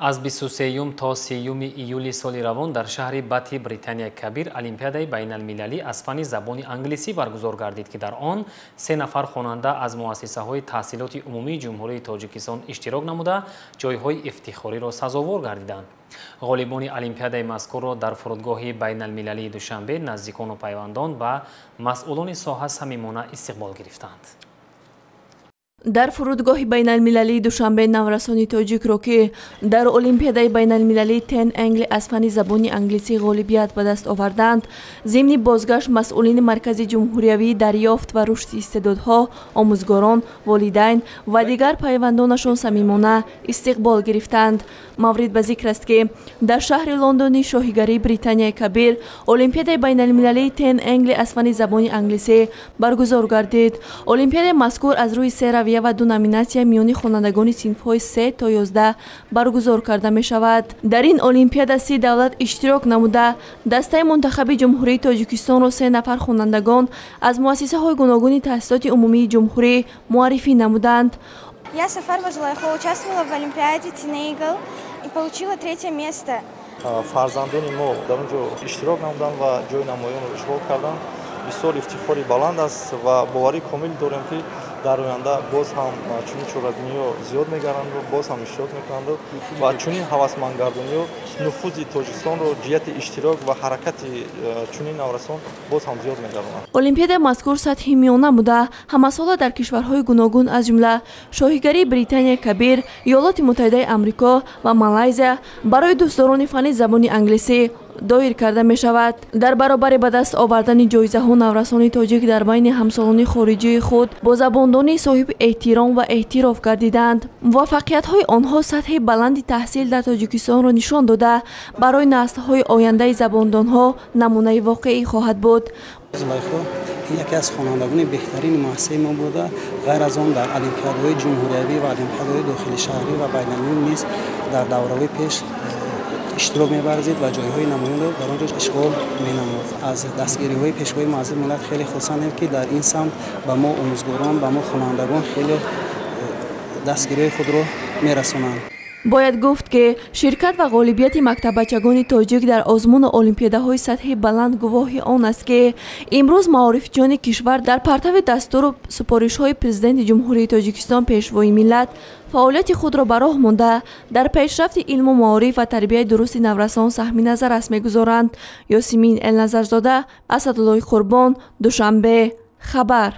Аз 23 то 30 июли соли равон дар шаҳри Бати Британияи Кабир Олимпиадаи байналмилалӣ аз фанни забони англисӣ баргузор гардид, ки дар он 3 нафар хонанда аз муассисаҳои таҳсилоти умумии Ҷумҳурии Тоҷикистон иштирок намуда, ҷойҳои ифтихориро сазовор гардиданд. Ғолибони олимпиадаи мазкурро дар фурудгоҳи байналмилалии Душанбе наздикону пайвандон ва масъулони соҳа самимона истиқбол гирифтанд. Дар фурудгоҳи байналмилалии Душанбе наврасони тоҷикро, ки дар Олимпиадаи байналмилалии Тен Энгли аз фанни забони англисӣ ғолибият ба даст оварданд, зимни бозгашт масъулини Маркази ҷумҳуриявии дарёфт ва рушди истеъдодҳо, омӯзгорон, волидайн ва дигар пайвандонашон самимона истиқбол гирифтанд. Маврид ба зикр аст, ки дар шаҳри Лондони шоҳигарии Британияи Кабир Олимпиадаи байналмилалии Тен Энгли аз фанни забони англисӣ баргузор гардид. Олимпиадаи мазкур аз рӯи се равия ва ду номинатсия миёни хонандагони синфҳои 3 то 11 баргузор карда мешавад. Дар ин олимпиада 30 давлат иштирок намуда, дастаи мунтахаби Ҷумҳурии Тоҷикистонро 3 нафар хонандагон аз муассисаҳои гуногуни таҳсилоти умумии ҷумҳурӣ муаррифӣ намуданд. Я, Сафарова Зулайхо, участвовала в олимпиаде Тинейгл и получила третье место. Фарзандони мо дар он ҷо иштирок намуданд ва ҷои намоёнро ишғол карданд. Бисёр ифтихори баланд аст ва боварии комил дорем, ки дар оянда боз ҳам чунин чорабиниҳо зиёд мегарданд, боз ҳам иштирок мекунанд ва чунин ҳавасмандгардониҳо нуфузи Тоҷикистонро ҷиҳати иштирок ва ҳаракати чунин наврасон боз ҳам зиёд мегардонанд. Олимпиадаи мазкур сатҳи миёна буда, ҳамасола дар кишварҳои гуногун, аз ҷумла шоҳигарии Британияи Кабир, Иёлоти Муттаҳидаи Амрико ва Малайзия, барои дӯстдорони фанни забони англисӣ доир карда мешавад. Дар баробари ба даст овардани ҷоизаҳо, наврасони тоҷик дар байни ҳамсолони хориҷии худ бо забондонӣ соҳиби эҳтиром ва эътироф гардиданд. Муваффақиятҳои онҳо сатҳи баланди таҳсил дар Тоҷикистонро нишон дода, барои наслҳои ояндаи забондонҳо намунаи воқеӣ хоҳад буд. Зулайхо яке аз хонандагони беҳтарини муассисаи мо буда, ғайр аз он дар олимпиадаҳои ҷумҳуриявӣ ва олимпиадаҳои дохилишаҳрӣ ва байналмилалӣ низ дар давраҳои пеш иштирок меварзид ва ҷойҳои намоёнро дар он ҷо ишғол менамуд. Аз дастгириҳои Пешвои муаззами миллат хеле хурсандем, ки дар ин самт ба мо омӯзгорон, ба мо хонандагон хеле дастгириҳои худро мерасонанд. Бояд гуфт, ки ширкат ва ғолибияти мактаббачагони тоҷик дар озмуну олимпиадаҳои сатҳи баланд гувоҳи он аст, ки имрӯз маорифчиёни кишвар дар партави дастуру супоришҳои Президенти Ҷумҳурии Тоҷикистон, Пешвои миллат, фаъолияти худро ба роҳ монда, дар пешрафти илму маориф ва тарбияи дурусти наврасон саҳми назаррас мегузоранд. Ёсимин Элназарзода, Асадуллои Қурбон, Душанбе, хабар.